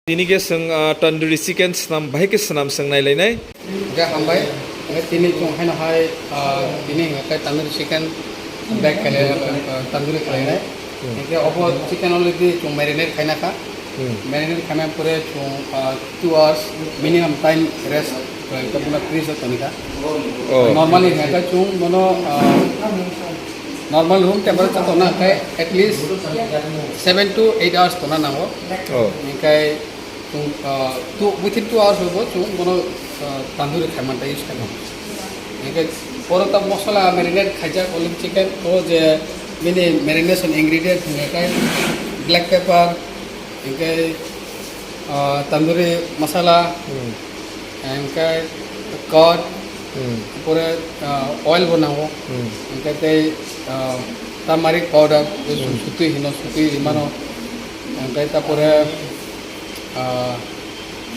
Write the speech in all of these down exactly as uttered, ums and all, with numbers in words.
Tini khe chwng, ah, tandoori chicken swnam, bahai khe swnam chwng nailainai. Hingke hambai, hingke tini chwng haino hai, ah, tini hingke tandoori chicken bag kele, ah, tandoori khlainai. Hmm. Hingke obo chicken already chwng marinate khaina kha. Hmm. Marinate khaina pore chwng, ah, two hours minimum time rest khlai, tabukno freeze o tonikha. Oh. Normally hingke chwng bono, ah, normal room temperature tongna hingke at least seven to eight hours tongna nango. Oh. Hingke Chwng, ah, two, within two hours bo chwng bono, ah, tandoori khai manta, use khai manta. Hingke poro ta masala marinate khaijak olive chicken, o je bini marination ingredient hingke black pepper, hingke, ah, tandoori masala, Hmm. hingke curd, Hmm. pore, ah, oil bo nango, Hmm. hingke tei, ah, turmeric powder, je Hmm. sutwi hino, sutwi rimano, hingke ta pore, ah,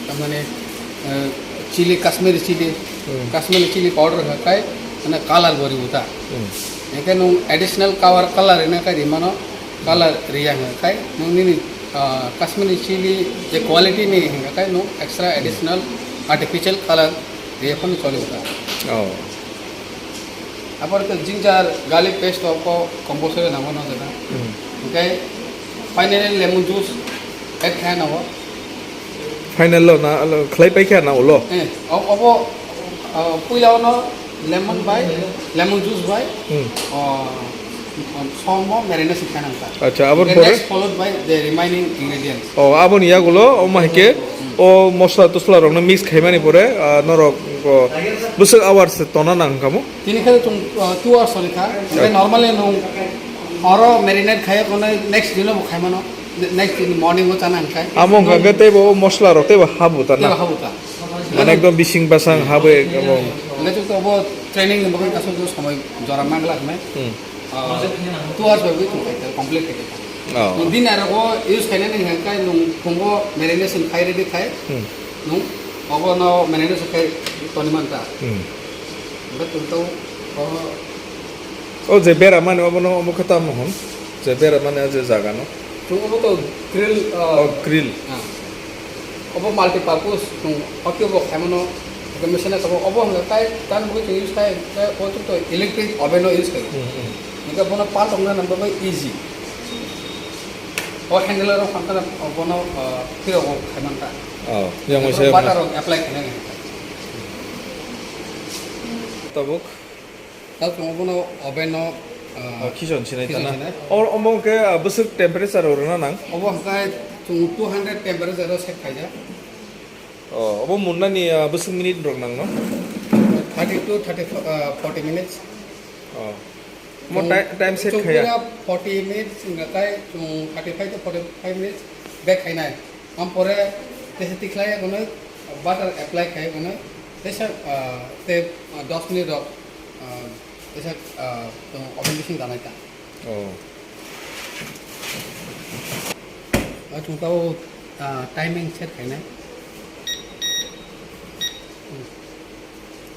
tamani, eh, chili, Kashmiri chili, Hmm. Kashmiri chili powder kha khai, mane color bo ribu ta. Hmm. Hingke nung additional color, color rina khai rimano, color riya hingka khai, nung nini, ah, Kashmiri chili je quality ni hingka khai nung extra additional artificial color riya phano choli ta. Oh. Apor ke ginger, garlic paste to ko compulsory nango no jana. Hmm. Hingke finally lemon juice add khai nango. Final lo na, lo khlai pai kha na ulo? Eh, o-, obo, ah, puila ono lemon bai, lemon juice bai, Hmm. ah, somo marination khainang ta. Acha, aboni Then pore? Next followed by the remaining ingredients. Oh, aboni yagulo, o mahike, Hmm. o mosla tosla rokno mix khaimani pore, ah, norok, o, bwswk hours tona nang kamo? Tini khe chwng, ah, two hours soni kha. Hingke Acha. Normally nung oro marinate khaiya kono next dino bo khaimano. Ne-, next in morning o chana hingkhai. Amo hwnkha khe teibo o mosla rok teibo habu ta na? Teibo habu ta. Mane ekdom bising basang habu ekdom. Hingkhe chwng to obo training ni bagwi kaisa somoi jora mangla hwnwi. Hmm. Ah, two hours bai chwng khai complete khai. Oh. Nwng din aro o use khainani hingkhai nwng phungo marination khai ready khai. Hmm. Nwng obo no marination khai toni manta. Hmm. Hingkhe chwng to o O je bera mani obono omo khe tamo hwn? Je bera mani o je jaga no? Chwng obo to grill, ah, Oh, grill. Ah. Obo multi purpose chwng hoki obo khaimano, obo machine kabo obo hwnga tai tan bwkhe chwng use khai, khai o chwng to electric oven o use khai. Hmm, hmm. Hingkhe bono part ongna nang bagwi easy. O handle rok phankha bono, ah, phiro o khaiman ta. Oh, yang Hingkhe waisa butter rok apply khainai. Tabuk. Tao chwng obono oven o, ah, Oh, khison sinai khison tana. Sinai. O, omo hwnkhe, ah, bwswk temperature o rwna nang? Obo hwnkhe chwng two hundred temperature o set khaijak. Oh, obo munnani, ah, bwswk minute rok nang no? Thirty to thirty, ah, forty minutes. Oh. Omo Chwng, ti-, time set chwng khaya? Puila forty minutes wngkha tai chwng thirty-five to forty-five minutes bek khainai. Am pore tesa tikhlai gonoi butter apply khai gonoi tesa, ah, te, ah, dos minute rok, ah, Tesa, ah, chwng oven bising danai ta. Oh. Ah, chwng tao, ah, timing set khainai. Hmm.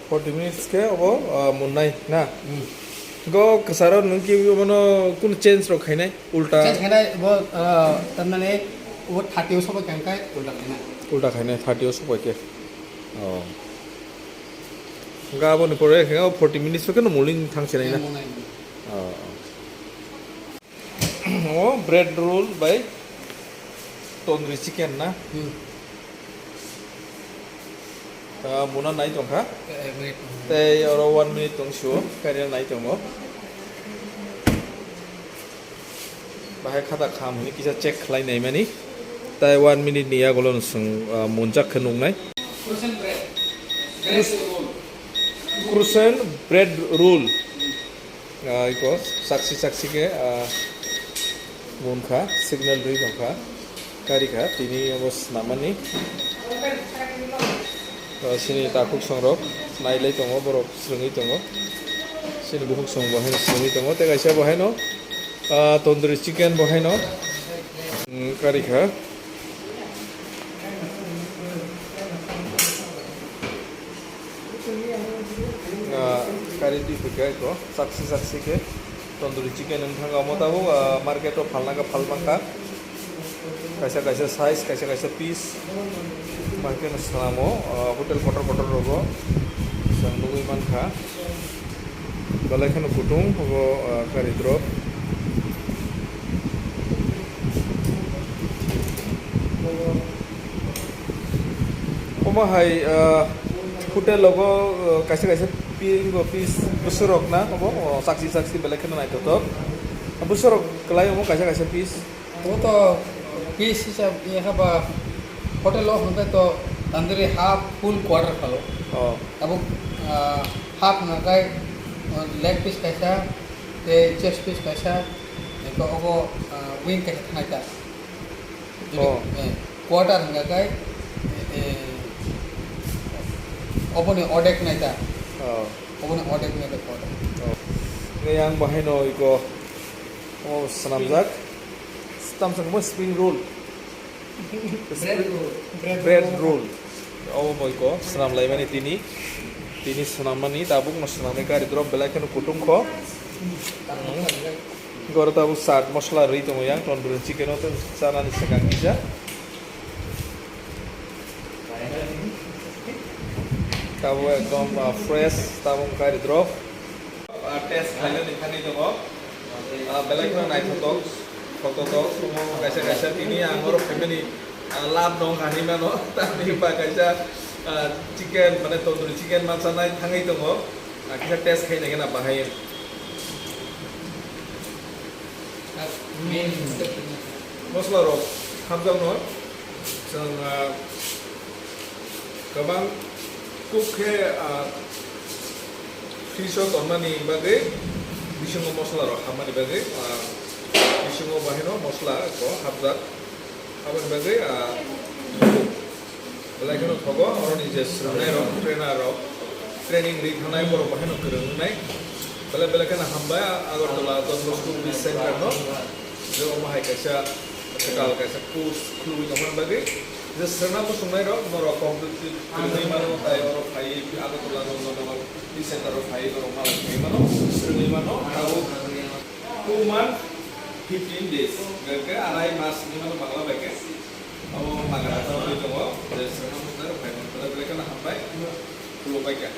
Forty minutes khe obo, ah, munnai na? Hmm. Go kwcharo nwng ki obono kunu change rok khainai? Ulta? Change khainai bo, ah, tamnani bo thirty o sobai khainai ulta khainai. Ulta khainai thirty o sobai khe. Oh. Hingke aboni pore khe forty minutes khe no muling thang sinai na? Muling. Oh, oh. O bread roll bai tandoori chicken na? Hmm. Ah, muna nai tongkha. Eh, eh, wait. Tei oro one minute tong sio, kairia nai tongo. Bahai khata kham hwnwi kisa check khlai naimani. Tai one minute ni yagulo no chwng, ah, munjak khe nuknai. Croissant bread. Bread roll. Croissant bread roll. Ah, iko saksi saksi khe, ah, munkha, signal rwi tongkha. Karikha, tini obo snamani. Ah, sini takhuk songrok nailai tongo, borok swrwngwi tongo. Sini bukhuk song bo haino swrwngwi tongo. Tei kaisa bo haino, ah, tandoori chicken bo haino, mm, karikha. Ah, kari twi phaikha iko, saksi saksi khe tandoori chicken wng thangkha, omo tabuk, ah, market o phalna khe phalmangkha. Kaisa kaisa size, kaisa kaisa piece. Bahai kheno swnamo, ah, hotel kotor kotor rogo. Chwng nugwi mankha. Belai kheno kutung, obo, ah, kari drop. Omo hai, ah, hotel rogo, ah, kaisa kaisa pi-, piece bwswk rok na obo, oh, sakchi sakchi belai kheno naithothok. Bwswk rok kwlai omo kaisa kaisa piece. Obo to piece hisab, ye haba hotel o hwnkhe to tandoori half full quarter phalo. Oh. Tabuk, ah, half hwnkhe, ah, leg piece kaisa, tei chest piece kaisa, eko obo, ah, wing kaisa thanai ta. Jodi, oh, eh, quarter hwnkhe, eh, eh, oboni odek nai ta. Oh. Oboni odek nai ta quarter. Oh. Ngai ang bahai no iko, oh, swnamjak. Tamsok mo spring roll. Bread roll. Bread roll. Obo moi ko swnam laimani tini. Tini swnammani tabuk no swnamwi kari drop belai kheno kutung kho. Goro tabuk chaat masala rwi tongo yang tandoori chicken o chanani swkang kisa. Tabuk ekdom, ah, fresh tabuk kari drop. Ah, test khlainani thangwi tongo. Ah, belai kheno naithothok, thothothok, omo kaisa kaisa tini ang oro phaimani, ah, lab no wngkha hinwi mano. Tamni hwnba kaisa, ah, chicken, mane tandoori chicken ma chanai thangwi tongo. Ah, kisa test khai naikhe na bahai. Masala rok hamjakno chwng, ah, kwbang kuk khe, ah, fridge o tonmani bagwi bisingo masala rok hammani bagwi, ah, bisingo bahaino masala rok hapjak. Aboni bagwi, ah, belai kheno thogo, oroni je swrwngnai rok, trainer rok, training ri thangnai borok bahaino kwrwng wngnai. Belai belai kheno hambai Agartala Don Bosco Buddhist Center no, je omo hai kaisa kwtal kaisa course khulwi tongmani bagwi. Je swrwngna muchungnai rok, norok completely kwrwngwi mano, tai oro phaiwi Agartala Don Bosco Buddhist Center o phaiwi norok malai phaiwi mano, swrwngwi mano, tabuk two month fifteen days, hwnkhe arai mas hinwi mano Bangla bai khe. Abo Bangla tongwi tongo, je swrwngna muchungnai rok phai mano, belai belai kheno hambai, khulumbai kha.